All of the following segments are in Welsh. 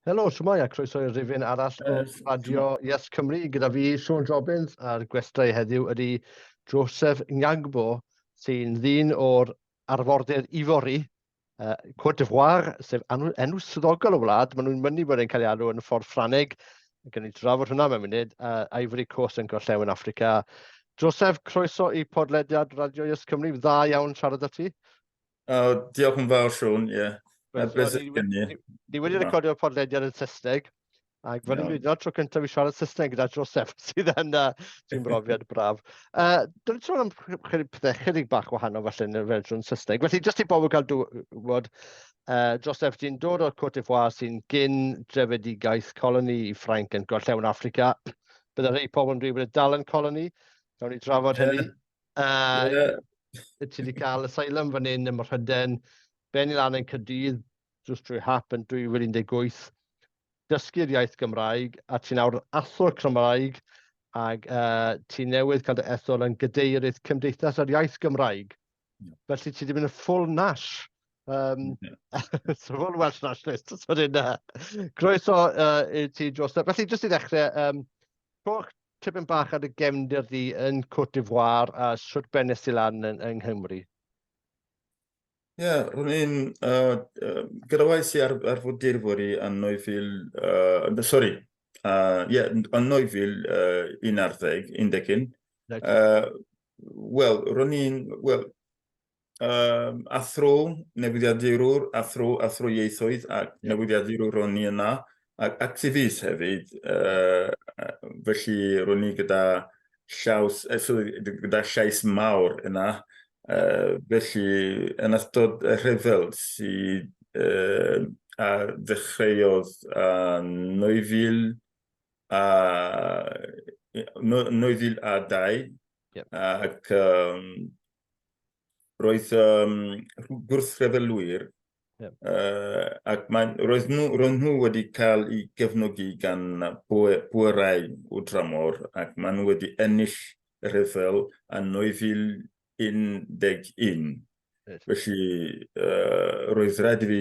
Helo, shwmae a croeso i'r rifyn arall o Radio Yes Cymru. Gyda fi, Sean Jobbins, a'r gwestai heddiw ydy Joseph Ngagbo, sy'n ddyn o'r arfordir Ifori, Côte d'Ivoire, sef enw, enw swyddogol y wlad. Maen nhw'n mynnu bod e'n cael ei alw yn ffordd Ffrangeg. Gawn ni drafod hwnna mewn munud. Ivory Coast yn Gorllewin Affrica. Joseph, croeso i podlediad Radio Yes Cymru. Dda iawn siarad â ti. O, diolch yn fawr, Siôn, ie. Yeah. Bleser gen i. Ni wedi recordio'r podlediad yn Saesneg, ac fel i'n dweud, tro cyntaf i siarad Saesneg gyda Joseph, sydd yn uh, sy'n brofiad braf. Dwi'n sôn am chydig pethau chydig bach wahanol falle yn y fersiwn Saesneg. Felly, jyst i bobl gael gwybod, Joseph, ti'n dod o'r Côte d'Ivoire sy'n gyn drefedigaeth coloni i Ffrainc yn Gorllewin Affrica. Bydde rhai pobl yn dweud bod e dal yn coloni. Gawn ni drafod hynny. Yeah. Ti wedi cael asylum fan hyn ym Mhryden, ben i lan yn Caerdydd, jyst drwy hap yn 2018, dysgu'r iaith Gymraeg, a ti'n awr yn athro Cymraeg, ac ti newydd cael dy ethol yn gadeirydd Cymdeithas yr Iaith Gymraeg. Yeah. Felly ti wedi mynd yn full nash. Yeah. So full Welsh nationalist. So dyn, croeso i ti, Joseph. Felly, jyst i ddechrau, rhowch tipyn bach ar dy gefndir di yn Côte d'Ivoire a shwt bennes ti lan yn, yng Nghymru? Ie, yeah, ro'n i'n... Uh, gyrraedd i ar, ar fod dirfwri yn 2000... Sorry, yeah, yn 2011, 11. Right. Wel, ro'n i'n... Wel, athro, newyddiadurwr, athro, athro ieithoedd ac yeah. newyddiadurwr ro'n i yna, ac activist hefyd. Felly ro'n i gyda llaws, sorry, gyda llais mawr yna. Felly yn ystod y rhyfel sydd a ddechreuodd yn 2000 a 2002 yep. Ac roedd gwrthryfelwyr yep. Ac mae, roedd, nhw, roedd nhw wedi cael eu gefnogi gan bwerau o dramor ac maen nhw wedi ennill y rhyfel yn 2011. Right. Felly roedd rhaid i fi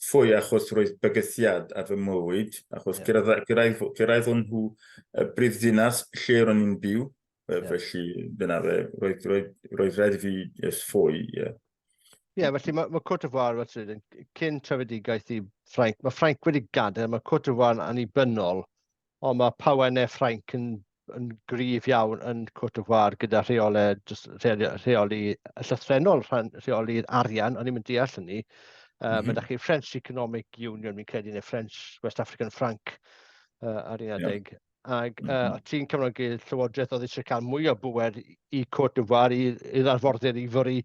ffoi achos roedd bygythiad ar fy mywyd, achos yeah. cyrraedd, cyrraeddon nhw y brifddinas lle ro'n i'n byw, yeah. Felly dyna fe, roedd, roedd, roedd rhaid i fi just ffoi, ie. Yeah. Ie, yeah, felly mae, mae Côte d'Ivoire, fel ti'n dweud, cyn trefedigaeth i Ffrainc, mae Ffrainc wedi gadael, mae Côte d'Ivoire yn annibynnol, ond mae pawennau Ffrainc yn yn gryf iawn yn Côte d'Ivoire gyda rheolau, just rheoli, rheoli llythrennol, rheoli'r arian, o'n i'n deall hynny. Mm -hmm. Mae da chi French Economic Union, fi'n credu, neu French West African Franc ar un adeg. Yeah. Ac ti'n cefnogi llywodraeth oedd eisiau cael mwy o bŵer i Côte d'Ivoire, i'r arfordir Ivory,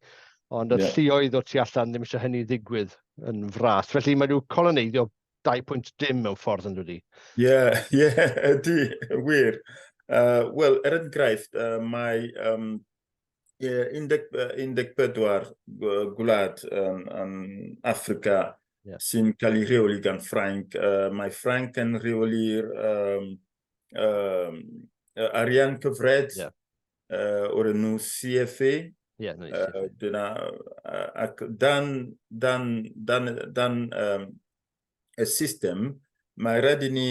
ond y yeah. lluoedd o tu allan ddim eisiau hynny ddigwydd yn fras. Felly mae nhw coloneiddio 2 pwynt dim mewn ffordd yn dydi? Ie, ie, ydy, wir. Wel, er enghraifft, mae um, 14 gwlad yn, yn Affrica yeah. sy'n cael ei rheoli gan Ffrainc. Mae Ffrainc yn rheoli'r um, um, arian cyfred yeah. O'r enw CFA. Yeah, no, CFA. Dyna, ac dan, dan, dan, dan um, y system, mae rhaid i ni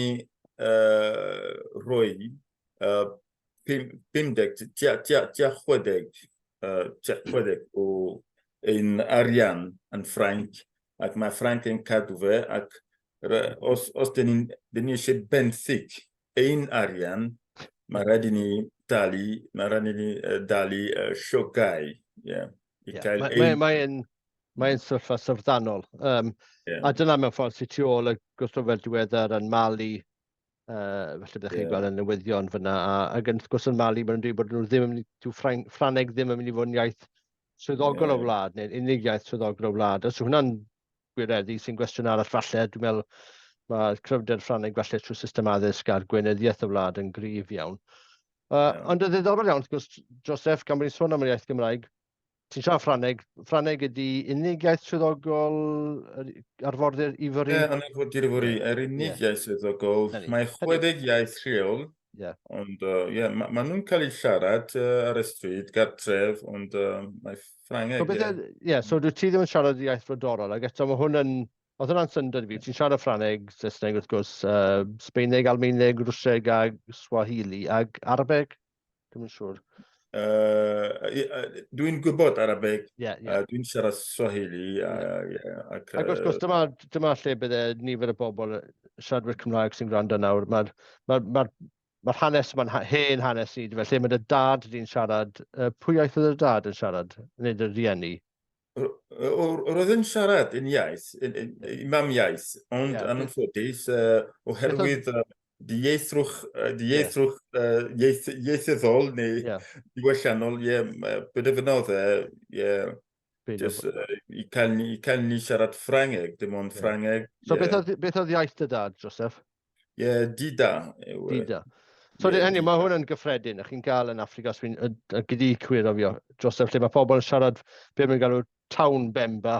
rhoi 50, tua, tua, tua 60, tua 60 o ein arian yn Ffrainc, ac mae Ffrainc yn cadw fe, ac os, os dyn ni'n ni eisiau benthyg ein arian, mae rhaid i ni dalu, mae rhaid i ni dalu llogau, yeah, i yeah. cael mae, ein... Mae'n mae sefyllfa syfrdanol. Yeah. A dyna mewn ffordd sy'n tu ôl y gwrthryfel diweddar yn Mali, felly byddech chi'n yeah. gweld y newyddion fyna. A, ac wrth gwrs yn Mali, maen nhw'n dweud bod nhw ddim yn mynd i, dyw Ffrangeg ddim yn mynd i fod yn iaith swyddogol yeah. o wlad, neu'n unig iaith swyddogol o wlad. Os yw hwnna'n gwireddu, sy'n gwestiwn arall falle, dwi'n meddwl mae cryfder Ffrangeg falle trwy system addysg a'r gweinyddiaeth y wlad yn gryf iawn. Yeah. Ond y ddiddorol iawn, wrth gwrs, Joseph, gan bod ni'n sôn am yr iaith Gymraeg, ti'n siarad Ffrangeg, Ffrangeg ydy unig iaith swyddogol arfordir Ifori? Ie, yeah, arfordir Ifori, yr unig yeah. iaith swyddogol. Mae 60 iaith lleol, yeah. Ond uh, yeah, ma, ma nhw'n cael eu siarad ar y stryd, gartref, ond mae Ffrangeg. So, yeah. yeah, so dwi ti ddim yn siarad iaith frodorol, ac eto mae hwn yn... Oedd hwnna'n syndod i fi. Ti'n siarad Ffrangeg, Saesneg wrth gwrs, Sbeineg, Almaeneg, Rwsieg a Swahili, ag Arabeg? Dwi'm yn siŵr. Dwi'n gwybod Arabeg, yeah, yeah. Dwi'n siarad Swahili. Yeah, ac, ac wrth gwrs, dyma, dyma lle bydde nifer y bobl siaradwyr Cymraeg sy'n gwrando nawr. Mae'r ma, ma, ma hanes yma'n hen hanes i, felly mae dy dad di'n siarad, pwy iaith oedd dy dad yn siarad, neu dy rieni? Roedd yn siarad yn iaith, yn mam iaith, ond yeah. anffodus, oherwydd dieithrwch, dieithrwch yeah. ieith, ieithyddol neu yeah. diwylliannol, ie, yeah, benderfynodd e, ie, yeah, just, i, cael, i cael ni siarad Ffrangeg, dim ond yeah. Ffrangeg. So yeah. beth, oedd, beth oedd iaith dy dad, Joseph? Ie, yeah, Dida. Dida. So, yeah, hynny, mae hwn yn gyffredin, a chi'n gael yn Affrica, os fi'n gyda cwiro fi, Joseph, lle mae pobl yn siarad be mae'n galw town Bemba,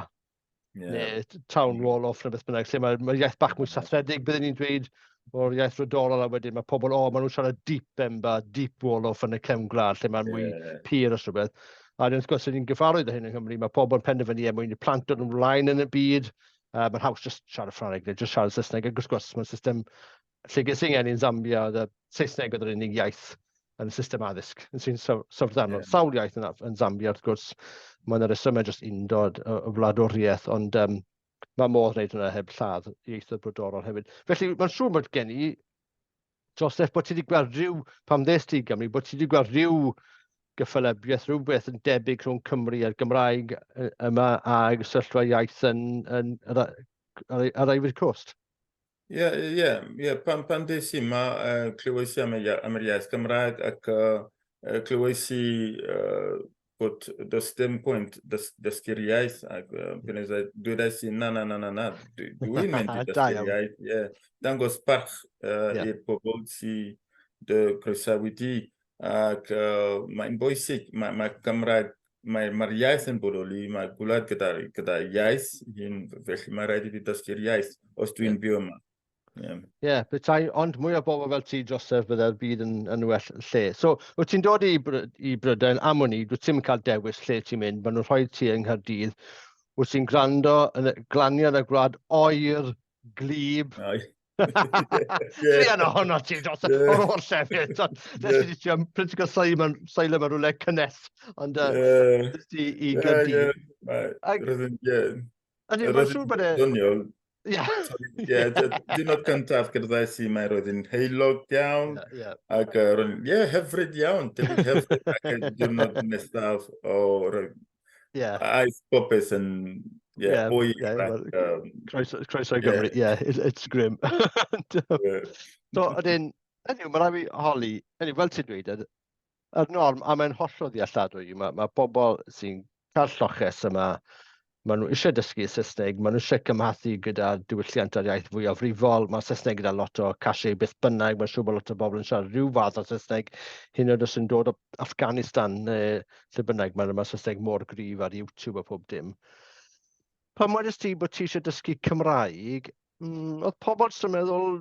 yeah. neu town Wolof, neu beth bynnag, lle mae, mae iaith bach mwy sathredig, byddwn ni'n dweud, o'r iaith rydorol, a wedyn mae pobl, o, maen nhw'n siarad deep Bemba, deep Wolof yn y cefn gwlad, lle mae'n mwy yeah. pur os rhywbeth. A wrth gwrs, ni'n gyfarwydd â hyn yng Nghymru, mae pobl yn penderfynu er mwyn i plant dod ymlaen yn y byd, mae'n haws just siarad Ffrangeg neu just siarad Saesneg. Ac wrth gwrs, mae'r system lle ges i'n ngeni yn Zambia, oedd y Saesneg oedd yr unig iaith yn y system addysg, yn sy'n syfrdanol. Yeah. Sawl iaith yn, yn Zambia, wrth gwrs, mae'n y resymau jyst undod y, y wladwriaeth, ond um, mae modd wneud hwnna heb lladd ieithoedd brodorol hefyd. Felly, mae'n siŵr bod gen i Joseph, bod ti wedi gweld rhyw, pam ddes ti i Gymru, bod ti wedi gweld rhyw gyffelybiaeth, rhywbeth yn debyg rhwng Cymru a'r Gymraeg yma a sefyllfa iaith yn, yn, ar, ar, ar Ivory Coast. Ie, ie, ie. Pan, pan des i yma, uh, clywais i am, y, am yr iaith Gymraeg ac uh, clywais i uh, bod does dim pwynt dys, dysgu'r iaith ac uh, dwedais i na na na na na dwi'n mynd i dysgu'r iaith yeah. dangos parch uh, yeah. i'r pobl sy'n dy croesawu di ac uh, mae'n bwysig mae, mae Gymraeg mae'r mae iaith yn bodoli mae gwlad gyda, gyda iaith hyn felly mae rhaid i fi dysgu'r iaith os dwi'n yeah. byw yma. Ie, yeah. yeah, petai, ond mwy o bobl fel ti, Joseph, bydde'r byd yn, yn well lle. So, wyt ti'n dod i, i Brydain am wn i, dwyt ti'n cael dewis lle ti'n mynd, maen nhw'n rhoi ti yng Nghaerdydd. Wyt ti'n gwrando yn glanio yn y gwlad oer, glib. Ai. Druan ohono ti, Joseph, yeah. o'r holl llefydd. Nes i ti am pryd ti'n cael Simon, Silem ar rhywle cynnes, ond uh, yeah. nes ti i Gaerdydd. Ie, Ydy, mae'n siŵr bod e... Doniol. Ie. Ie, diwrnod cyntaf gyrraedd i mae roedd hi'n heulog iawn. Ie, ie. Ac roedd, ie, hyfryd iawn, debyg hyfryd. Ac y diwrnod nesaf, o, roedd... Ie. Aeth popeth yn, ie, oer. Ie, croeso, croeso i Gymru, ie, it's grim. So, ydyn, anyway, mae rhaid fi holi, anyway, fel ti'n dweud, yr norm, a mae'n hollol ddealladwy, mae, mae pobl sy'n cael lloches yma, maen nhw eisiau dysgu Saesneg, maen nhw eisiau cymhathu gyda diwylliant a'r iaith fwyafrifol, mae Saesneg gyda lot o cachet beth bynnag, mae'n siŵr bod lot o bobl yn siarad rhyw fath o Saesneg, hyd yn oed os yn dod o Afghanistan neu lle bynnag, mae, mae Saesneg mor gryf ar YouTube a pob dim. Pan wedest ti bod ti eisiau dysgu Cymraeg, oedd pobl jyst yn meddwl,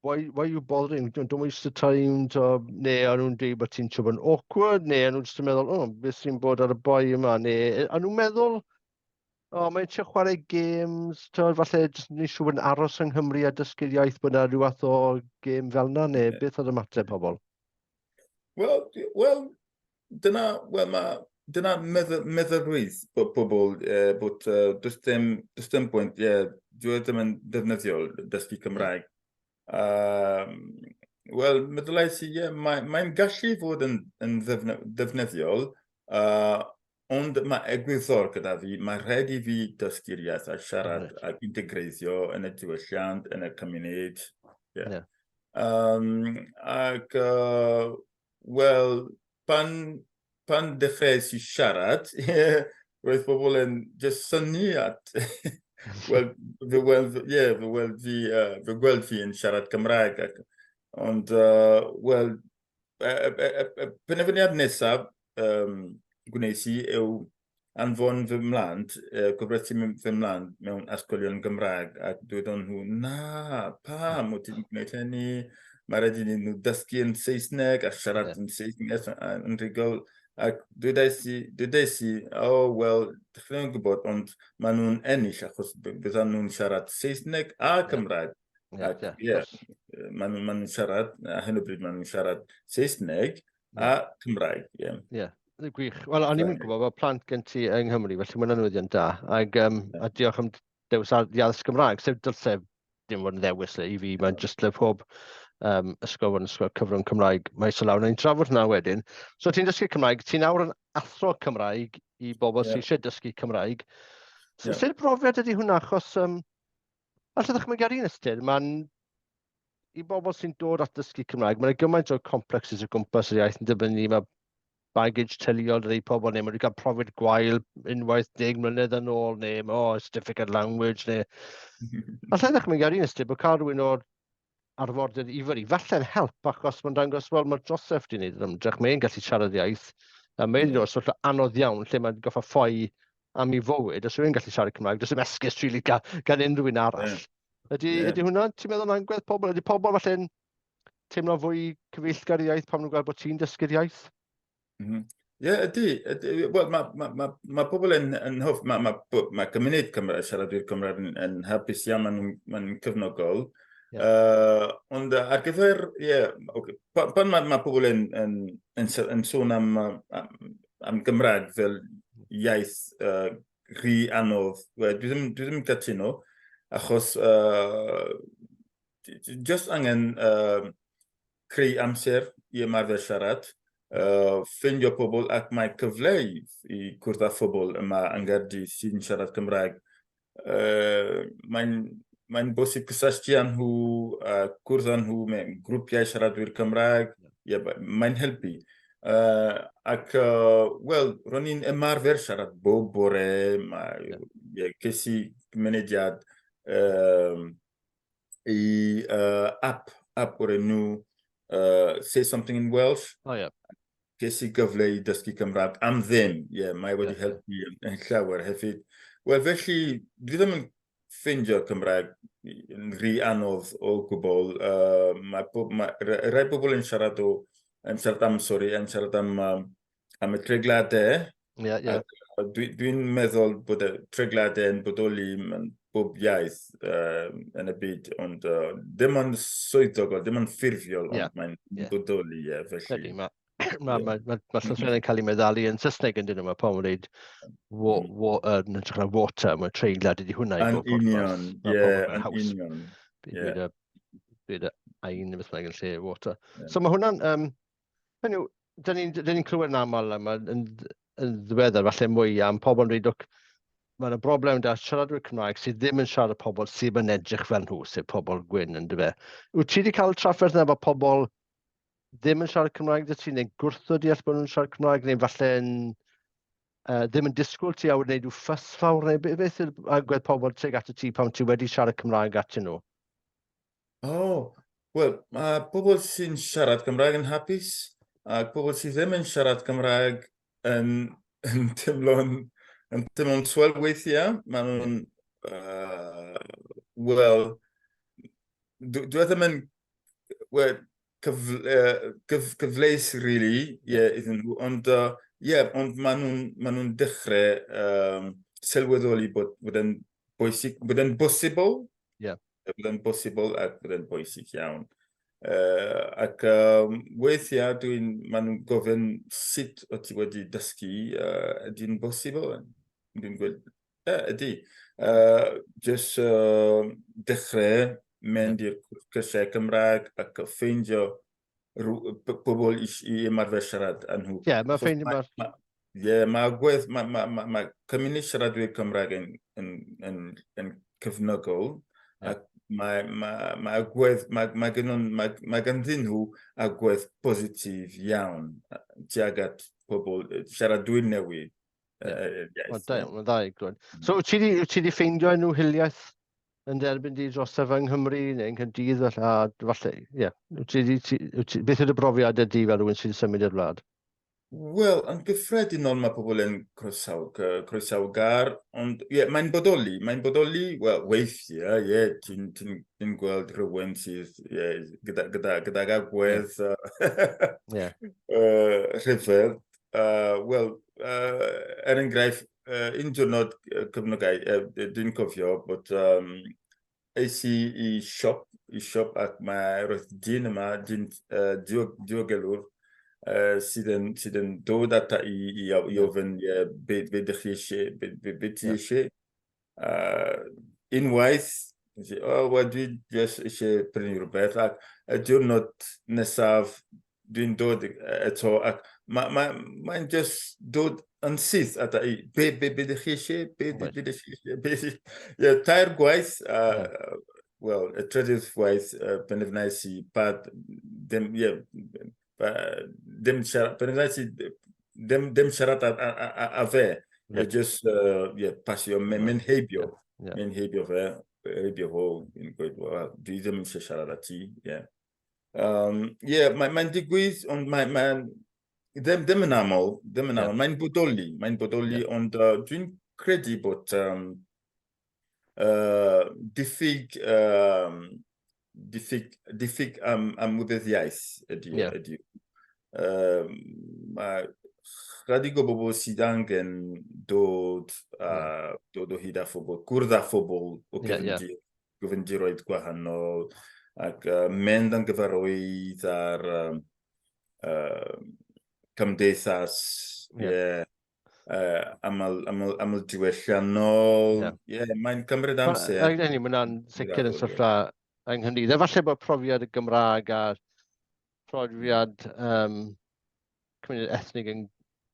why, why are you bothering? Don't, don't waste the time. To, neu o'n nhw'n dweud bod ti'n siŵr bod yn awkward, neu o'n nhw'n just yn meddwl, oh, beth sy'n bod ar y boi yma, neu o'n nhw'n meddwl, oh, mae'n trio chwarae games, to, falle jyst ni'n siŵr bod yn aros yng Nghymru a dysgu'r iaith bod yna rhyw fath o gêm fel yna, neu yeah. beth oedd ymateb pobl? Wel, well, dyna, well, ma, dyna meddylrwydd bod pobl, eh, bod uh, does dim, does dim pwynt, ie, yeah, dwi e ddim yn ddefnyddiol dysgu Cymraeg. Um, Wel, meddylais i, ie, mae'n mae gallu fod yn, yn ddefnyddiol, uh, ond mae egwyddor gyda fi, mae rhaid i fi dysgu'r iaith a siarad right. ac integreiddio yn y diwylliant, yn y cymuned. Yeah. Yeah. Um, ac, uh, wel, pan, pan dechreuais i siarad, roedd pobl yn just synnu at... Wel, fe weld, ie, fe weld fi, uh, fe gweld fi yn siarad Cymraeg. Ac, ond, uh, wel, y, y, y, y penderfyniad nesaf um, gwnes i yw anfon fy mhlant, uh, gofrestru fy mhlant mewn ysgolion Gymraeg, ac dwedon nhw, na, pam wyt ti'n gwneud hynny? Mae rhaid i nhw dysgu yn Saesneg a siarad yeah. yn Saesneg yn rhugl. Ac dwedais i, dwedais i, oh, wel, dych chi ddim yn gwybod, ond maen nhw'n ennill achos byddan nhw'n siarad Saesneg a Cymraeg. Ac ie, maen nhw'n ma nhw siarad, a hyn o bryd maen nhw'n siarad Saesneg a Cymraeg, ie. Ie, gwych. Wel, o'n i'n gwybod bod plant gen ti yng Nghymru, felly mae'n newyddion da. Ac, um, yeah. a diolch am dewis i addysg Gymraeg, sef dylse dim fod yn ddewis le i fi, mae'n jyst le pob um, ysgol fod yn ysgol cyfrwng Cymraeg maes o law. Nawn ni'n trafod hwnna wedyn. So ti'n dysgu Cymraeg, ti'n nawr yn athro Cymraeg i bobl yeah. sydd eisiau dysgu Cymraeg. So, yeah. Sut brofiad ydy hwnna? Achos, um, allai ddychmygu ar un ystyr, mae'n i bobl sy'n dod at dysgu Cymraeg, mae'n gymaint o complexes o gwmpas yr iaith yn dibynnu, mae baggage teuluol rhai pobl, neu maen nhw wedi cael profiad gwael unwaith 10 mlynedd yn ôl, neu oh, it's difficult language, neu... Allai ddechmygu ar un ystyr bod cael rhywun o'r arfordir Ifori, falle'n help, achos mae'n dangos, wel, mae Joseph wedi gwneud yr ymdrech, mae'n gallu siarad iaith, a mae'n dod o'r sefyllfa anodd iawn, lle mae'n goffa ffoi am ei fywyd, os yw'n gallu siarad Cymraeg, does dim esgus rili gan, gan unrhyw un arall. Yeah. Ydy, yeah. ydy hwnna, ti'n meddwl, yn agwedd pobl? Ydy pobl falle'n teimlo fwy cyfeillgar i iaith pan nhw'n gweld bod ti'n dysgu'r iaith? Ie, mm -hmm. yeah, ydy. ydy. Wel, mae ma, ma, ma pobl yn, yn hoff, mae ma, ma gymuned Cymraeg, siaradwyr Cymraeg yn, yn hapus iawn, maen nhw'n ma nhw cefnogol. Yeah. Ond ar gyfer, ie, yeah, okay. pan, pan mae ma pobl yn, yn, yn, yn sôn am, am, am Gymraeg fel iaith rhy anodd, well, dwi ddim, dwi ddim yn cytuno, achos just angen creu amser i ymarfer siarad, ffeindio pobl ac mae cyfle i, i cwrdd â phobl yma yng Nghaerdydd sy'n siarad Cymraeg. Mae'n mae'n bosib cysylltu â nhw, a cwrdd â nhw mewn grwpiau siaradwyr Cymraeg, yeah, mae'n helpu. Ac, wel, ro'n i'n ymarfer siarad bob bore, mae, yeah. yeah, ces i mynediad i app, app o'r enw Say Something in Welsh. Oh, yeah. Ges i gyfle i dysgu Cymraeg am ddim. Ie, yeah, mae wedi yeah. helpu yn llawer hefyd. Wel, felly, dwi ddim yn ffeindio Cymraeg yn rhy anodd o gwbl. Mae, mae, rhai bobl yn siarad o, yn siarad am, sori, yn siarad am, am y tregladau. Ie, ie. Dwi'n dwi meddwl bod y tregladau yn bodoli mewn bob iaith yn y byd, ond dim ond swyddogol, dim ond ffurfiol, ond yeah. mae'n yeah. bodoli, ie, yeah, felly. Felly, mae ma, ma, ma, ma llythrennau'n cael eu meddalu yn Saesneg yn dyn nhw, mae pobl yn dweud wa, wa, yn hytrach na water, mae treiglad ydi hwnna i bob pwrpas. Yn union, ie, yn union. Dweud y ein neu beth bynnag yn lle water. So mae hwnna'n, um, hynny yw, dyn ni'n ni clywed yn aml yma, yn, yn ddiweddar falle mwy am pobl yn dweud, look, mae yna broblem da siaradwyr Cymraeg sydd ddim yn siarad pobl sydd yn edrych fel nhw, sef pobl gwyn yn dyfe. Wyt ti wedi cael trafferth yna bod pobl ddim yn siarad Cymraeg dy ti, neu'n gwrthod deall bod nhw'n siarad Cymraeg, neu falle yn, ddim yn disgwyl ti a wedi gwneud rhyw ffys fawr, neu beth yw'r agwedd pobl tuag at y ti pan ti wedi siarad Cymraeg atyn nhw? O, wel, mae pobl sy'n siarad Cymraeg yn hapus, ac pobl sydd ddim yn siarad Cymraeg yn, yn teimlo'n yn teimlo'n swel weithiau. Maen nhw'n, wel, dwi, dwi e ddim yn, wel, cyfle, gyf, gyfleus, really, yeah, iddyn nhw, ond, yeah, ond maen nhw'n ma nhw dechrau sylweddoli bod, bod e'n bwysig, bod e'n bosibl. Yeah. Bod e'n bosibl ac bod e'n bwysig iawn. Ac weithiau dwi'n, maen nhw'n gofyn sut o ti wedi dysgu, ydy'n bosibl? Dwi'n gweud, ie, ydy. Just dechrau mynd i'r cyrsiau Cymraeg ac ffeindio pobl i, i ymarfer siarad â nhw. Ie, yeah, mae ffeindio... Ie, mae agwedd, mae, mae, mae, mae cymuned siaradwyr Cymraeg yn, yn, yn, yn cefnogol, yeah. ac mae, mae, mae agwedd, mae, mae, gynnon, mae, mae ganddyn nhw agwedd positif iawn tuag at pobl siaradwyr newydd. Yeah. Mae'n da, mae'n dda i glywed. So, wyt ti wedi ffeindio enw hiliaeth yn derbyn di dros yng Nghymru neu yng Nghaerdydd falle, a falle, ie. Yeah. Beth yw'r brofiad ydy fel rhywun sy'n symud i'r wlad? Wel, yn gyffredinol mae pobl yn croesaw, croesawgar, ond ie, yeah, mae'n bodoli, mae'n bodoli, wel, weithiau, ie, yeah, ti'n ti, ti gweld rhywun sydd yeah, gyda, gyda, gydag agwedd yeah. Rhyfedd. Wel, er enghraifft, un diwrnod cyfnogau, dwi'n cofio bod es i i siop, i siop ac mae roedd dyn yma, dyn diogelwr, sydd yn, sydd yn dod ata i i, i ofyn, yeah, be, be ydych chi eisiau, be, be, be ti eisiau. Unwaith, nes i, oh, wel, dwi jyst eisiau prynu rhywbeth, ac y diwrnod nesaf, dwi'n dod eto, ac mae'n ma, ma, ma just dod yn syth ata i, be, be, be ydych chi eisiau, be, be, be ydych chi eisiau, be, yeah, tair gwaith, yeah. Wel, y trydydd gwaith, penderfynais i, pa, dim, yeah, pa, dim siarad, penderfynais i, dim, dim siarad â, â, â, â fe, yeah. Just, yeah, pasio, mynd heibio, yeah. Mynd heibio fe, heibio fo, yn gweud, well, dwi ddim eisiau siarad â ti, yeah. Yeah, mae'n mae digwydd, ond mae'n mae, ddim, ddim yn aml, ddim yn aml. Yeah. Mae'n bodoli, mae'n bodoli, yeah. Ond dwi'n credu bod diffyg, diffyg, diffyg am, ymwybyddiaeth ydy. Yeah. Ydy. Mae chydig o bobl sydd angen dod, dod o hyd â phobl, cwrdd â phobl o gefndir, yeah, yeah. Gyfandiroedd gwahanol ac mynd yn gyfarwydd â'r cymdeithas, yeah. Yeah, aml, aml, aml diwylliannol. Yeah. Yeah, mae'n cymryd amser. Mae hwnna'n sicr yn sefyllfa yng Nghymru. Efallai bod profiad y Gymraeg a'r profiad cymuned ethnig yng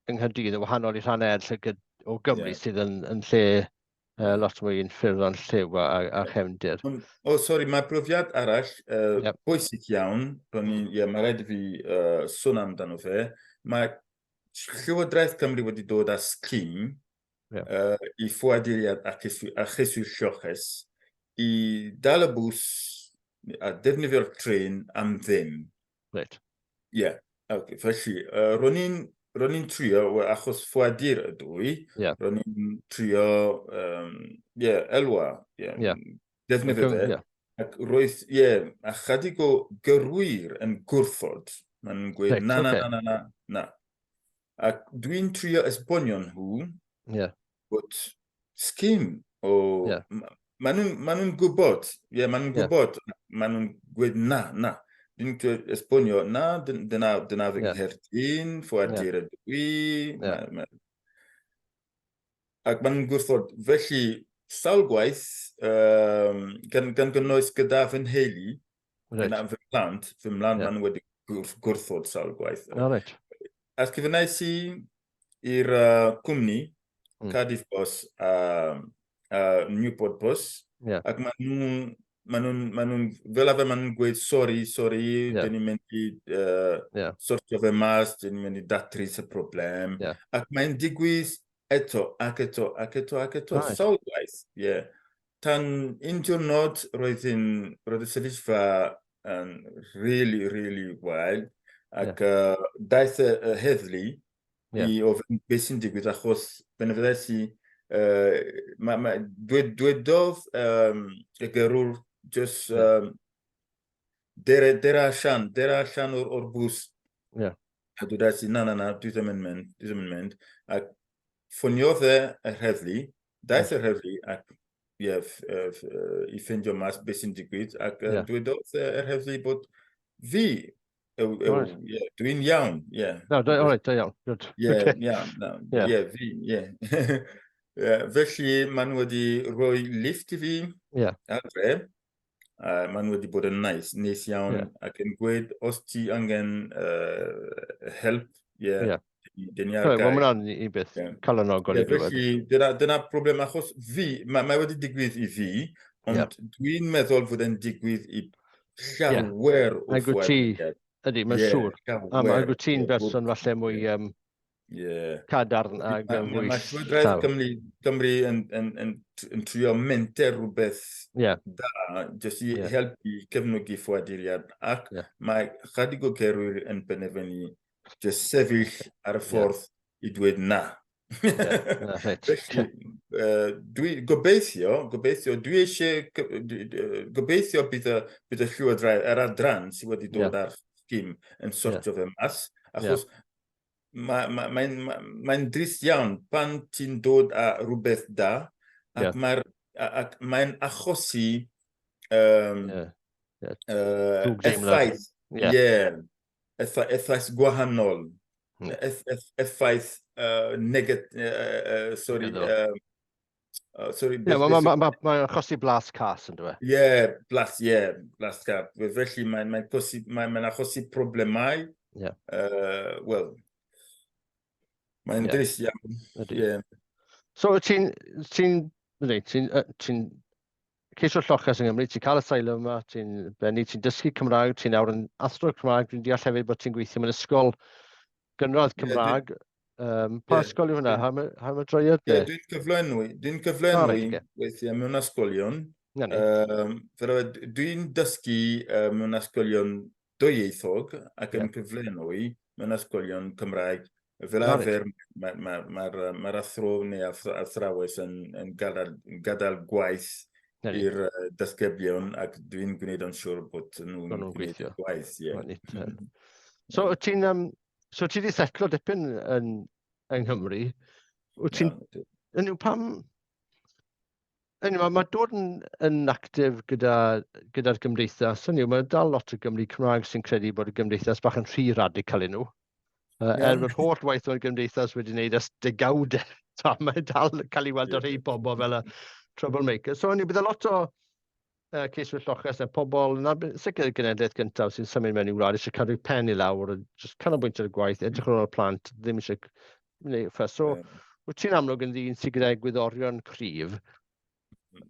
Nghaerdydd yn wahanol i rhannau eraill o Gymru, yeah. Sydd yn, yn lle lot mwy yn ffurf o'n lliw a, a, a chefndir. O, oh, sori, mae profiad arall yep. Bwysig iawn, ro'n i, yeah, mae rhaid i fi sôn amdano fe. Mae Llywodraeth Cymru wedi dod â sgîm yeah. I ffoaduriaid a cheiswyr lloches i dal y bws a defnyddio'r trên am ddim. Reit. Ie. Yeah. Okay. Felly, ro'n i'n ro'n i'n trio, well, achos ffoadur ydw i, yeah. Ro'n i'n trio, yeah, elwa, yeah, yeah. Defnyddio fe. Yeah. Ac roedd, ie, yeah, a chydig o gyrwyr yn gwrthod. Maen nhw'n gweud, na, na, na, na, na, na. Ac dwi'n trio esbonio nhw yeah. Bod sgim o... Yeah. Maen nhw'n ma nhw gwybod, ie, yeah, maen nhw'n gwybod, yeah. Maen nhw'n gweud na, na. Dwi'n trio esbonio, na, dyna, dyna fy yeah. Nghaerdydd, ffoadur yeah. Ydw i. Yeah. Ma, ma... Ac maen nhw'n gwrthod, felly, sawl gwaith, gan, gan gynnwys gyda fy nheulu, right. Gyda fy mhlant, fy mhlant yeah. Maen nhw wedi gwrthod sawl gwaith. Oh, right. Ysgrifennais i i'r cwmni, Cardiff Bus a Newport Bus, yeah. Ac maen nhw'n, maen nhw'n, maen nhw'n, fel arfer maen nhw'n gweud sori, sori, yeah. Dyn ni'n mynd i yeah. Sortio fe mas, dyn ni'n mynd i datrys y problem. Yeah. Ac mae'n digwydd eto, ac eto, ac eto, ac eto, right. Sawl gwaith. Yeah. Tan un diwrnod roedd hi'n, roedd y sefyllfa yn really, really wael, ac yeah. Daeth y, y heddlu yeah. I ofyn beth sy'n digwydd, achos penderfynais i, ma, ma, dwed, dwedodd y gyrrwr just dere, dere allan, dere allan o'r, or bws. Yeah. A dwedais i, na, na, na, dwi ddim yn mynd, dwi ddim yn mynd. Ac ffoniodd e yr heddlu, daeth yr heddlu ac ie, i ffeindio mas beth sy'n digwydd, ac yeah. Dwedodd yr heddlu bod fi, yw, yw, right. Yeah, dwi'n iawn, ie. Yeah. No, da, all right, da iawn, good. Ie, yeah, okay. Iawn, no, yeah. Yeah, fi, ie. Yeah. Yeah, felly, maen nhw wedi rhoi lift i fi yeah. Adre. Maen nhw wedi bod yn nice, neis iawn, yeah. Ac yn gweud, os ti angen help, yeah, yeah. Dyn ni ar gael. Wel, mae hwnna'n un beth yeah. Calonogol yeah, i glywed. Felly, dyna, dyna problem, achos fi, mae, mae wedi digwydd i fi, ond yeah. Dwi'n meddwl fod e'n digwydd i llawer yeah. O ffoaduriaid. Ydy, mae'n yeah, siŵr. A mae ti'n berson falle mwy yeah. Cadarn ac yn fwy... Mae Llywodraeth Cymru, Cymru yn, yn, yn, yn trio menter rhywbeth yeah. Da, jyst i yeah. Helpu cefnogi ffoaduriaid, ac yeah. Mae chydig o gerwyr yn penderfynu jyst sefyll ar y ffordd yeah. I dweud na. Yeah, na, reit. Felly, dwi gobeithio, gobeithio, dwi eisiau, gobeithio bydd y, bydd y llywodraeth, yr adran sydd wedi dod yeah. Ar sgim yn sortio yeah. Fe mas, achos yeah. Mae'n ma, ma, ma, ma drist iawn pan ti'n dod â rhywbeth da, ac yeah. mae'r ac mae'n achosi um, yeah. Yeah. Uh, effaith, yeah. yeah, effaith, effaith gwahanol, yeah. eff, eff, effaith uh, negat, uh, uh, sorry, uh, sorry. Ie, mae'n ma, ma, ma, ma achosi blas cas yn dweud. Ie, yeah, blas, ie, yeah, blas cas. Felly mae'n mae mae, mae achosi problemau. Yeah. Wel, mae'n yeah. drist iawn. Yeah. So, ti'n, ti'n, ti'n, ti'n ceisio lloches yng Nghymru, ti'n cael asylum yma, ti'n bennu, ti'n dysgu Cymraeg, ti'n nawr yn athro Cymraeg, dwi'n deall hefyd bod ti'n gweithio mewn ysgol gynradd Cymraeg. Yeah, um, pa yeah, ysgol yw hwnna? Ha ma droiad de? Dwi'n cyflenwi, dwi'n cyflenwi oh, right, okay. weithiau mewn ysgolion. Um, fel dwi'n dysgu uh, mewn ysgolion dwyieithog ac yn yeah. cyflenwi mewn ysgolion Cymraeg. Fel arfer, mae'r ma, ma, ma, ma athro neu athrawes yn, yn gadael, gadael gwaith i'r uh, dysgeblion ac dwi'n gwneud yn siŵr bod nhw'n nhw gwneud gwaith. Yeah. So, ti'n um, so ti wedi setlo dipyn yn, yng Nghymru. Wyt ti'n... Yeah. Pam, Anyway, mae dod yn, yn actif gyda, gyda'r gymdeithas, hynny yw, mae dal lot o Gymry Cymraeg sy'n credu bod y gymdeithas bach yn rhy radical i nhw. Uh, yeah. Er bod holl waith o'r gymdeithas wedi wneud ers degawdau, ta, mae dal cael ei weld o rhai bobl fel y troublemaker. So, hynny, bydd a lot o uh, ceiswyr lloches a pobl, na, sicr y genedlaeth gyntaf sy'n symud mewn i wlad, eisiau cadw pen i lawr, just canolbwyntio ar y gwaith, edrych ar ôl y plant, ddim eisiau gwneud ffys. So, yeah. Wyt ti'n amlwg yn ddyn sydd gyda egwyddorion cryf.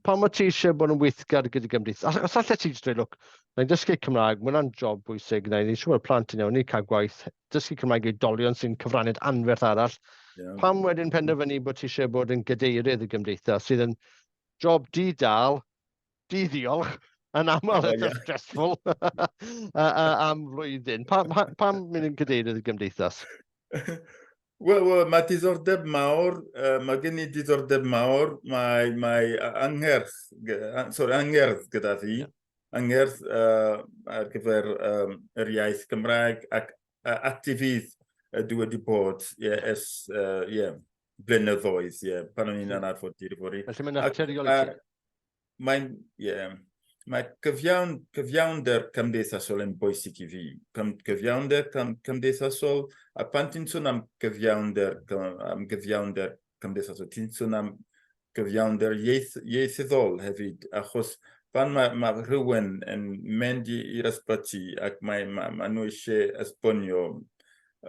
Pam wyt ti eisiau bod yn weithgar gyda gymdeithas? Os allet ti jyst dweud, look, na i'n dysgu Cymraeg, mae hwnna'n job bwysig, na i'n eisiau bod plant yn iawn, ni'n cael gwaith, dysgu Cymraeg i oedolion sy'n cyfraniad anferth arall. Yeah. Pam wedyn penderfynu bod ti eisiau bod yn gadeirydd y gymdeithas sydd yn job di-dal, di-ddiolch, yn aml yeah, yeah. stressful am flwyddyn. Pam, pam mynd yn cadeirydd y gymdeithas? Wel, well, mae diddordeb mawr, uh, mae gen i diddordeb mawr, mae, mae angerdd, sorry, angerdd gyda fi, yeah. angerdd uh, ar gyfer um, yr iaith Gymraeg ac uh, actifydd uh, dwi wedi bod yeah, ers uh, yeah, blynyddoedd, yeah, pan o'n i'n anarfod i'r fory. Felly mae'n naturiol i ti? Mae'n, ie, yeah, mae cyfiawn, cyfiawnder cymdeithasol yn bwysig i fi. Cyfiawnder cymdeithasol, a pan ti'n sôn am gyfiawnder, am gyfiawnder cymdeithasol, ti'n sôn am gyfiawnder ieith, ieithyddol hefyd, achos pan mae, mae rhywun yn mynd i'r ysbyty ac mae, mae, mae nhw eisiau esbonio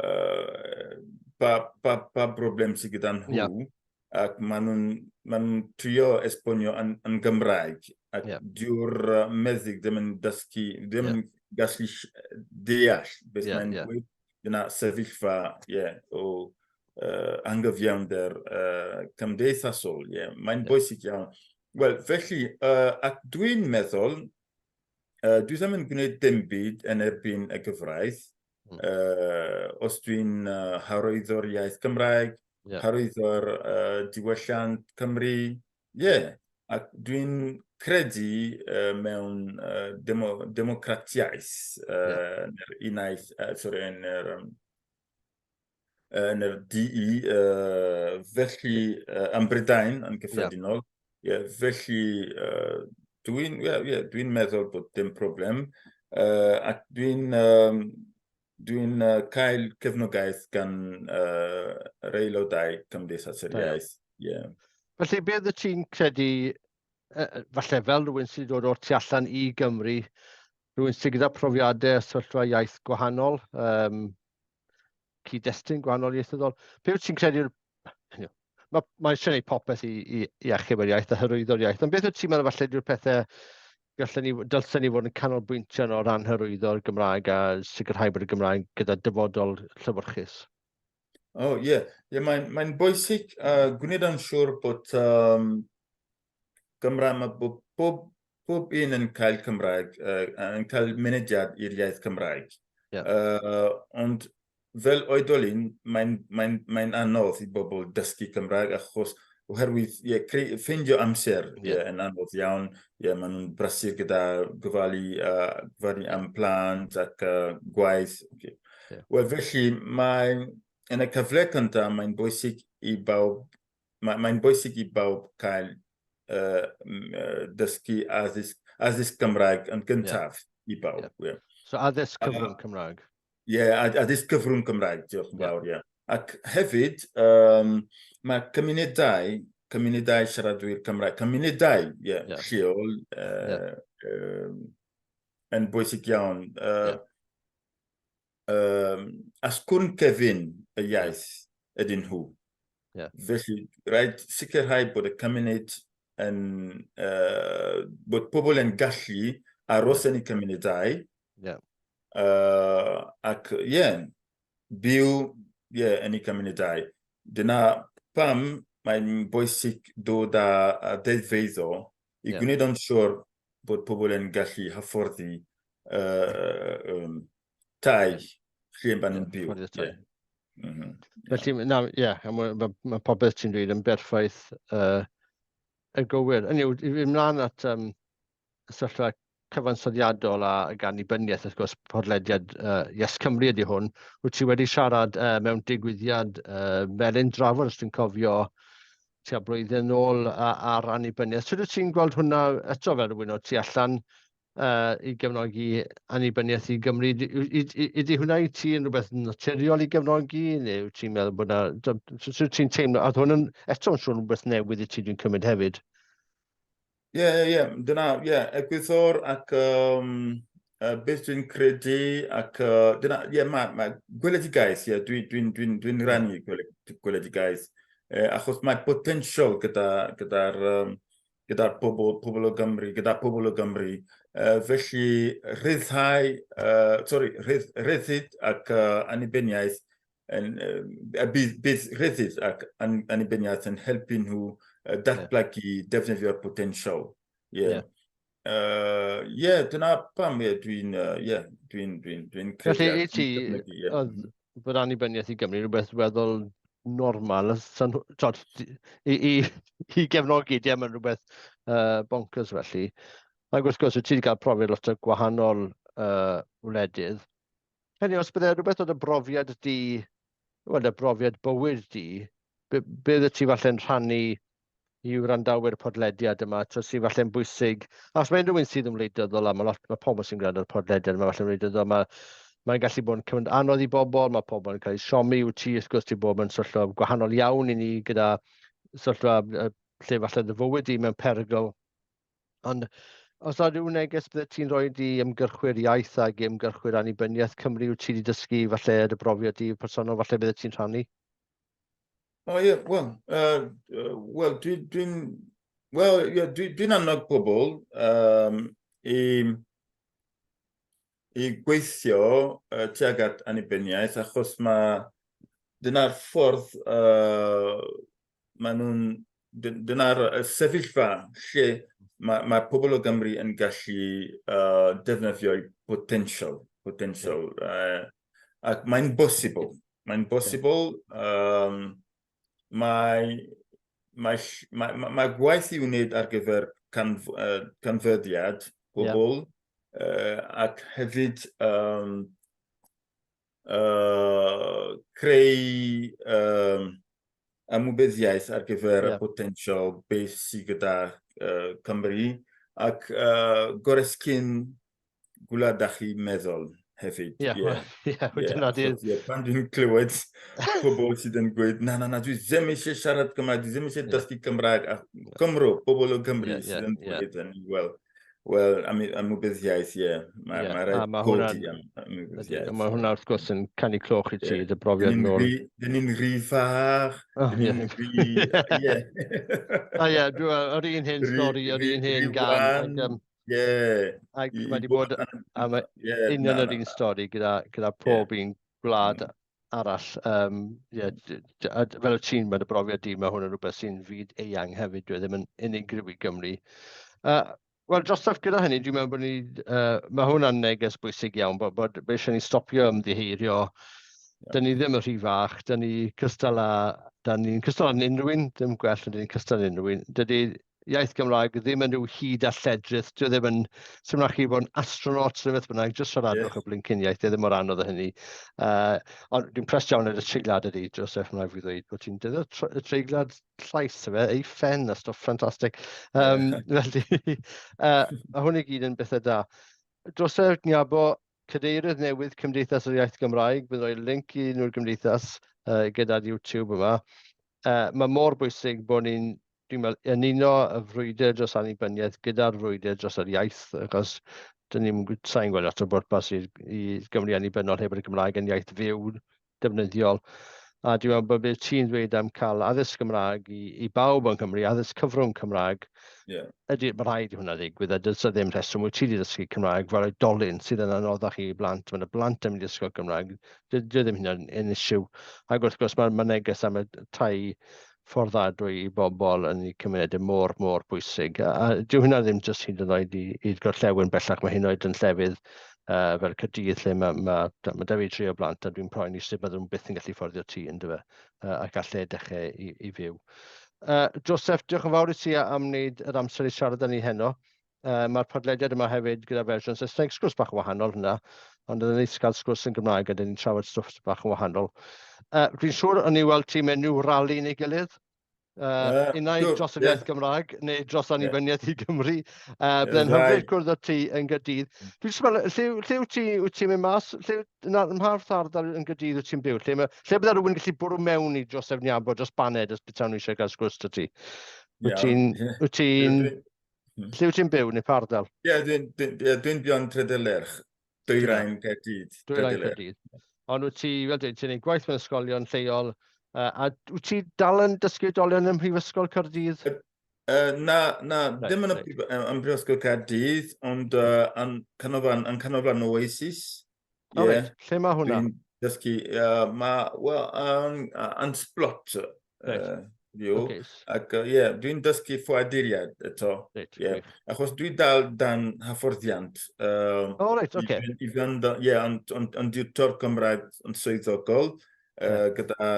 uh, pa, pa, pa broblem sydd gyda nhw, yeah ac maen nhw'n ma nhw trio esbonio yn, yn Gymraeg, ac yeah. dyw'r meddyg ddim yn dysgu, ddim yn yeah. gallu deall beth yeah, mae'n yeah. dweud. Dyna sefyllfa yeah, o uh, angyfiawnder uh, cymdeithasol. Yeah. Mae'n yeah. bwysig iawn. Wel, felly, uh, ac dwi'n meddwl, uh, dwi ddim yn gwneud dim byd yn erbyn y gyfraith. Mm. Uh, os dwi'n uh, hyrwyddo'r iaith Gymraeg, yeah. hyrwyddo'r uh, diwylliant Cymru, ie. Yeah. Ac dwi'n credu uh, mewn uh, demo, democratiaeth uh, yeah. yn yr unaeth, uh, sorry, yn yr, um, yn yr DE, uh, felly uh, am Brydain yn gyffredinol. Yeah. Yeah, felly uh, dwi'n yeah, yeah, dwi meddwl bod dim problem. Uh, ac dwi'n um, dwi uh, cael cefnogaeth gan uh, yr aelodau Cymdeithas yr Iaith. Yeah. Felly, beth ydych ti'n credu, falle fel rhywun sydd dod o'r tu allan i Gymru, rhywun sydd gyda profiadau a sefyllfa iaith gwahanol, um, cyd-destun gwahanol ieithyddol. Be wyt ti'n credu mae, mae eisiau gwneud popeth i, i, i achub yr iaith a hyrwyddo'r iaith, ond beth wyt ti'n meddwl falle yw'r pethau gallen ni, dylsen ni fod yn canolbwyntio o ran hyrwyddo'r Gymraeg a sicrhau bod y Gymraeg gyda dyfodol llewyrchus? O, oh, ie. Yeah. Yeah, mae'n mae bwysig uh, gwneud yn siŵr bod um, Gymraeg, mae bob, bob, bob un yn cael Cymraeg, uh, yn cael mynediad i'r iaith Cymraeg. Yeah. Uh, ond fel oedolyn, mae'n mae mae anodd i bobl dysgu Cymraeg achos oherwydd ie, creu, ffeindio amser yeah. ie, yn anodd iawn. Ie, maen nhw'n brysur gyda gofalu, uh, gofalu am plant ac uh, gwaith. Okay. Yeah. Wel, felly, mae yn y cyfle cyntaf, mae'n bwysig i bawb, mae'n mae bwysig i bawb cael dysgu addysg, addysg Gymraeg yn gyntaf yeah. i bawb. Yeah. Yeah. So addysg cyfrwng Cymraeg? Ie, yeah, addysg cyfrwng Cymraeg, diolch yn fawr, ie. Yeah. Ac hefyd, um, mae cymunedau, cymunedau siaradwyr Cymraeg, cymunedau yeah, yeah. lleol, uh, yeah. um, yn bwysig iawn. Uh, yeah. um, asgwrn cefn y iaith ydyn nhw. Yeah. Felly, rhaid sicrhau bod y cymuned yn, uh, bod pobl yn gallu aros yn eu cymunedau. Yeah. Uh, ac, ie, yeah, byw yeah, yn eu cymunedau. Dyna pam mae'n bwysig dod â, â deddfeiddo i yeah. gwneud yn siŵr bod pobl yn gallu hyfforddi uh, um, tai lle maen nhw'n byw. Yeah. Mm -hmm. Felly, na, ie, yeah, mae ma, ma popeth ti'n dweud yn berffaith uh, y gywir. Hynny yw, i fynd mlaen at um, y sefyllfa cyfansoddiadol a annibyniaeth, wrth gwrs, podlediad uh, Yes Cymru ydy hwn. Wyt ti wedi siarad uh, mewn digwyddiad uh, Melin Drafod, os dwi'n cofio, tua blwyddyn nôl ar annibyniaeth. Sut wyt ti'n gweld hwnna eto fel rhywun o tu allan uh, i gefnogi annibyniaeth i Gymru? Ydy hwnna i ti yn rhywbeth naturiol i gefnogi, neu wyt ti'n meddwl bod yna... Sut wyt ti'n teimlo? A hwn yn eto yn siŵr rhywbeth newydd i ti dwi'n cymryd hefyd. Ie, ie, ie. Dyna, ie, egwyddor ac um, uh, beth dwi'n credu ac uh, dyna, ie, mae ma gweledigaeth, ie, dwi'n dwi, dwi, dwi, dwi rannu gweledigaeth, eh, achos mae potensial gyda'r gyda um, gyda pobl, pobl o Gymru, gyda pobl o Gymru. Uh, felly, rhyddhau, uh, sorry, rhydd, rhyddid ac uh, annibyniaeth yn, uh, bydd, bydd rhyddid ac annibyniaeth yn helpu nhw uh, datblygu yeah. defnyddio'r potensial. Yeah. Yeah. Uh, yeah, dyna pam yeah, dwi'n uh, yeah, dwi'n dwi'n dwi'n credu. Felly i ti, yeah. oedd bod annibyniaeth i Gymru rhywbeth weddol normal, tod, i, i, i gefnogi, di yn rhywbeth uh, bonkers felly. Ac wrth gwrs, wyt ti wedi cael profiad lot o gwahanol uh, wledydd. Hynny, os bydde rhywbeth o dy brofiad di, wel, dy brofiad bywyd di, be, be bydde ti falle'n rhannu i wrandawyr y podlediad yma, to sy'n falle'n bwysig. A os mae unrhyw un sydd yn wleidyddol, a mae lot, mae pobl sy'n gwrando ar y podlediad yma falle'n wleidyddol, mae mae'n gallu bod yn cyfnod anodd i bobl, mae pobl yn cael eu siomi, wyt ti, wrth gwrs, ti bod mewn sefyllfa gwahanol iawn i ni gyda sefyllfa lle falle dy fywyd di mewn perygl. Ond os yna rhyw neges bydde ti'n rhoi i ymgyrchwyr iaith ac i ymgyrchwyr annibyniaeth Cymru wyt ti wedi dysgu falle dy brofiad di personol, falle bydde ti'n rhannu? O oh, ie, yeah, wel, uh, wel, dwi'n dwi, well, yeah, dwi'n dwi annog pobl um, i, i gweithio uh, tuag at annibyniaeth, achos mae dyna'r ffordd uh, maen nhw'n... Dyna'r sefyllfa lle mae, mae pobl o Gymru yn gallu uh, defnyddio'u potensial. potensial uh, ac mae'n bosibl. Mae'n bosibl. Um, mae, mae, mae, mae, mae gwaith i'w wneud ar gyfer canf, uh, canfyddiad pobl yeah. uh, ac hefyd um, uh, creu um, ymwybyddiaeth ar gyfer yeah. y potensial beth sydd gyda uh, Cymru ac uh, goresgyn gwlad â chi meddwl hefyd. Ie, yeah, yeah, dyna di. Yeah, pan dwi'n clywed pobl sydd yn gweud, na, na, na, dwi ddim eisiau siarad Cymraeg, dwi ddim eisiau dysgu Cymraeg. A Cymro, pobl o Gymru yeah, sydd yn dweud yeah. hynny, wel, Wel, am, ymwybyddiaeth, ie. Mae yeah, ma rhaid ma codi am ymwybyddiaeth. Mae hwnna wrth gwrs yn canu cloch i ti, yeah. dy brofiad nôl. Dyn ni'n rhy fach, oh, dyn ni'n rhy... Ie. A ie, yr un hen stori, yr un hen gan. Ie. Ac mae wedi bod, a mae union yr un stori gyda, gyda pob un gwlad arall. Um, yeah, fel y ti'n mewn y brofiad di, mae hwn yn rhywbeth sy'n fyd eang hefyd, dwi e ddim yn unigryw i Gymru. Uh, Wel, Joseph, gyda hynny, dwi'n meddwl bod ni... Uh, mae hwnna'n neges bwysig iawn, bod, bod, bod eisiau ni stopio ymddiheirio. Yeah. Dyn ni ddim yn rhy fach, dyn ni cystal â... Dyn ni'n cystal â unrhyw un, ddim gwell, dyn ni'n cystal â unrhyw un. Dydy... Iaith Gymraeg ddim yn rhyw hud a lledrith, dyw e ddim yn, sy'n rhaid chi bod yn astronaut neu beth bynnag, jyst siaradwch y blincyn iaith, dyw e ddim mor anodd â hynny. Ond dwi'n prest iawn ar y treiglad ydy, Joseph, mae'n rhaid fi ddweud, bod ti'n defnyddio y treiglad llais, efe, ei phen a stwff ffantastig. Felly, mae hwn i gyd yn bethau da. Joseph Nyabo, cadeirydd newydd Cymdeithas yr Iaith Gymraeg, bydd rhoi link i nhw'r gymdeithas gyda'r YouTube yma. Mae mor bwysig bod ni'n, dwi'n meddwl, yn uno y frwydr dros annibyniaeth gyda'r frwydr dros yr iaith, achos dyn ni'n sa'n gweld lot o bwrpas i, i Gymru annibynnol heb yr Gymraeg yn iaith fyw defnyddiol. A dwi'n meddwl bod beth ti'n dweud am cael addysg Gymraeg i, i bawb yn Cymru, addysg cyfrwng Cymraeg, ydy, mae rhaid i hwnna ddigwydd, a does ddim rheswm wyt ti wedi dysgu Cymraeg fel oedolyn sydd yn anoddach i blant. Mae yna blant yn mynd i ysgol Gymraeg, dydy ddim hynna'n yn issue. Ac wrth gwrs mae'r ma neges am y tai fforddadwy i bobl yn eu cymunedau mor, mor bwysig. A, a dyw hynna ddim jyst hyd yn oed i'r gorllewin bellach, mae hyn oed yn llefydd fel Caerdydd lle mae, ma, ma 'da fi tri o blant a dwi'n poeni sut bydden nhw byth yn gallu fforddio tŷ yndyfe, a gael lle dechrau i, i fyw. Joseph, diolch yn fawr i ti am wneud yr amser i siarad â ni heno. Mae'r podlediad yma hefyd gyda fersiwn Saesneg, sgwrs bach yn wahanol hynna, ond oedd yn neis cael sgwrs yn Gymraeg a dyn ni'n trafod stwff bach yn wahanol. Dwi'n siŵr o'n i weld ti mewn rhyw rali neu gilydd. Unai dros yr iaith Gymraeg neu dros annibyniaeth i Gymru. Byddai'n hyfryd cwrdd â ti yn Gaerdydd. Dwi'n just meddwl, lle, lle wyt ti, wyt ti'n mynd mas? Lle, na, ym mha ardal yn Gaerdydd wyt ti'n byw? Lle, ma, lle bydde rhywun yn gallu bwrw mewn i Joseph Nyambo dros baned os betawn nhw eisiau cael sgwrs 'da ti? Wyt ti'n... Wyt ti'n... Lle wyt ti'n byw neu pa ardal? Ie, dwi'n dwi, dwi, dwi byw yn Tredelerch, Dwyrain Caerdydd. Dwyrain Caerdydd. Ond wyt ti, fel dweud, ti'n gwneud gwaith mewn ysgolion lleol, a wyt ti dal yn dysgu oedolion ym Mhrifysgol Caerdydd? Na, na, right, ddim yn, right. yn Brifysgol Caerdydd, ond yn canolfan, yn canolfan Oasis. O, yeah. reit. Lle mae hwnna? Dwi'n dysgu, mae, wel, yn Splott. Reit. Yw. Okay. Ac ie, yeah, dwi'n dysgu ffoaduriaid eto. Reit, yeah. Achos dwi dal dan hyfforddiant. Oh, reit, oce. Okay. I fynd, ie, yeah, ond on, on diwtor Cymraeg yn swyddogol gyda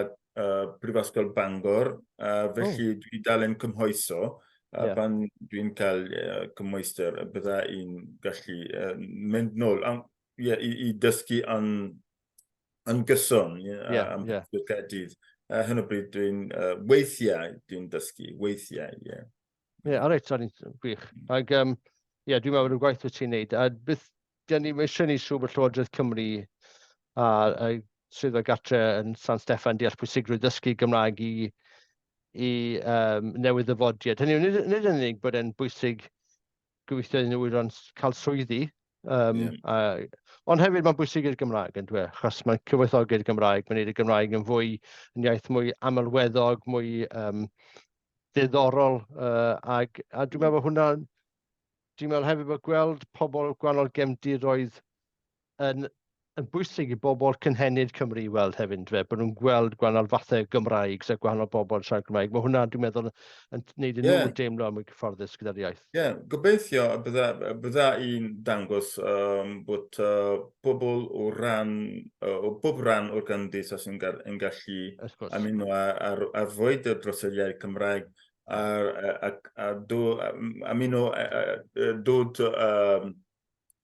Prifysgol Bangor. Felly oh. dwi dal yn cymhwyso. A yeah. pan dwi'n cael cymhwyster, bydda i'n gallu mynd nôl yeah, i, i dysgu yn, yn gyson yeah, yeah, am yeah. Caerdydd. A hyn o bryd dwi'n, weithiau dwi'n dysgu, weithiau, ie. Yeah. Ie, yeah, reit, sori, gwych. Ac, um, ie, yeah, dwi'n meddwl bod y gwaith wyt ti'n neud. A beth, dyn ni, mae eisiau ni siŵr bod Llywodraeth Cymru a, a Swyddfa Gartre yn San Steffan deall pwysigrwydd dysgu Gymraeg i, i um, newydd ddyfodiad. Hynny yw, nid, nid yn unig bod e'n bwysig gobeithio iddyn nhw ran cael swyddi. Um, yeah. a, ond hefyd mae'n bwysig i'r Gymraeg yn dweud, achos mae'n cyfoethogi'r Gymraeg, mae'n gwneud y Gymraeg yn fwy, yn iaith mwy amlweddog, mwy um, diddorol, ag, a dwi'n meddwl bod hwnna, dwi'n meddwl hefyd bod gweld pobl gwahanol gefndiroedd yn, yn bwysig i bobl cynhenid Cymru i weld hefyd, yndyfe, bod nhw'n gweld gwahanol fathau Gymraeg, sef gwahanol bobl yn siarad Cymraeg. Mae hwnna, dwi'n meddwl, yn gwneud i nhw deimlo mwy cyfforddus gyda'r iaith. Ie, yeah, gobeithio y bydda, bydda i'n dangos um, bod pobl o ran, o bob rhan o'r gymdeithas yn, yn gallu ymuno ar, ar, ar frwydr dros yr iaith Cymraeg a, a, a, a, do, ymuno, a, dod um,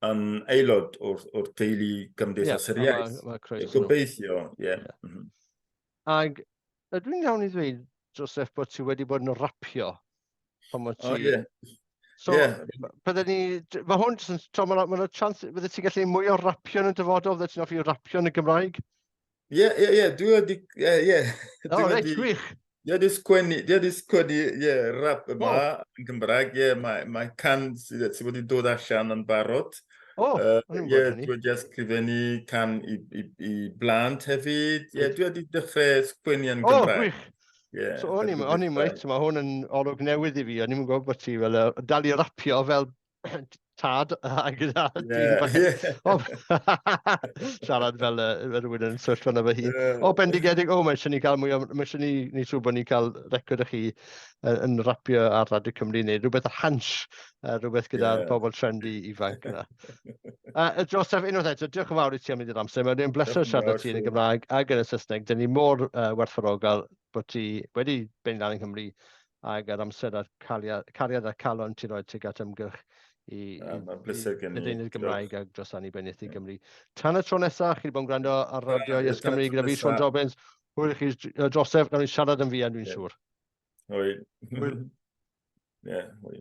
yn aelod o'r, or teulu Cymdeithas yr Iaith. Ma, ma Gobeithio, ie. Yeah. Mm -hmm. Ac ydw i'n iawn i ddweud, Joseph, bod ti wedi bod yn rapio pan bod ti... Oh, yeah. So, yeah. bydde ni... Mae hwn, mae yna chance, bydde ti'n gallu mwy o rapio yn y dyfodol, bydde ti'n hoffi rapio yn y Gymraeg? Ie, ie, ie, dwi wedi, ie, ie. O, reit, gwych. Dwi wedi sgwennu, dwi wedi sgwennu, ie, rap yma oh. yn Gymraeg, ie, mae, mae can sydd, sydd wedi dod allan yn barod. O, oh, ie, dwi wedi ysgrifennu can i, i, i blant hefyd. Ie, dwi wedi dechrau sgwennu yn Gymraeg. O, gwych. Yeah, so o'n i'n, o'n i'n, reit, mae hwn yn olwg newydd i fi, o'n i'n gwybod bod ti fel, dal i rapio fel tad a gyda yeah, yeah. O, siarad fel uh, rhywun yn sefyllfa na fy hun. Yeah. O, bendigedig, o, mae eisiau ni cael mwy o, mae eisiau ni, ni siŵr bod ni'n cael record o chi yn, yn rapio ar Radio Cymru neu rhywbeth o hans, rhywbeth gyda'r yeah. bobl trendy ifanc yna. Joseph, unwaith eto, diolch yn fawr i ti am mynd i'r amser. Mae'n bleser siarad â ti yn y Gymraeg ac yn y Saesneg. Dyn ni mor werthfawrogol bod ti wedi benni lan yng Nghymru. Ac yr amser a'r cariad, cariad a'r calon ti'n rhoi tuag at ymgyrch i, i, i ledaenu'r Gymraeg ac dros annibyniaeth i Gymru. Tan y tro nesaf, chi wedi bod yn gwrando ar Radio Yes Cymru gyda fi, Sean Robbins. Hwyl i chi, Joseph, nawn ni siarad yn fuan, dwi'n siŵr. Hwyl. Hwyl. Ie, hwyl.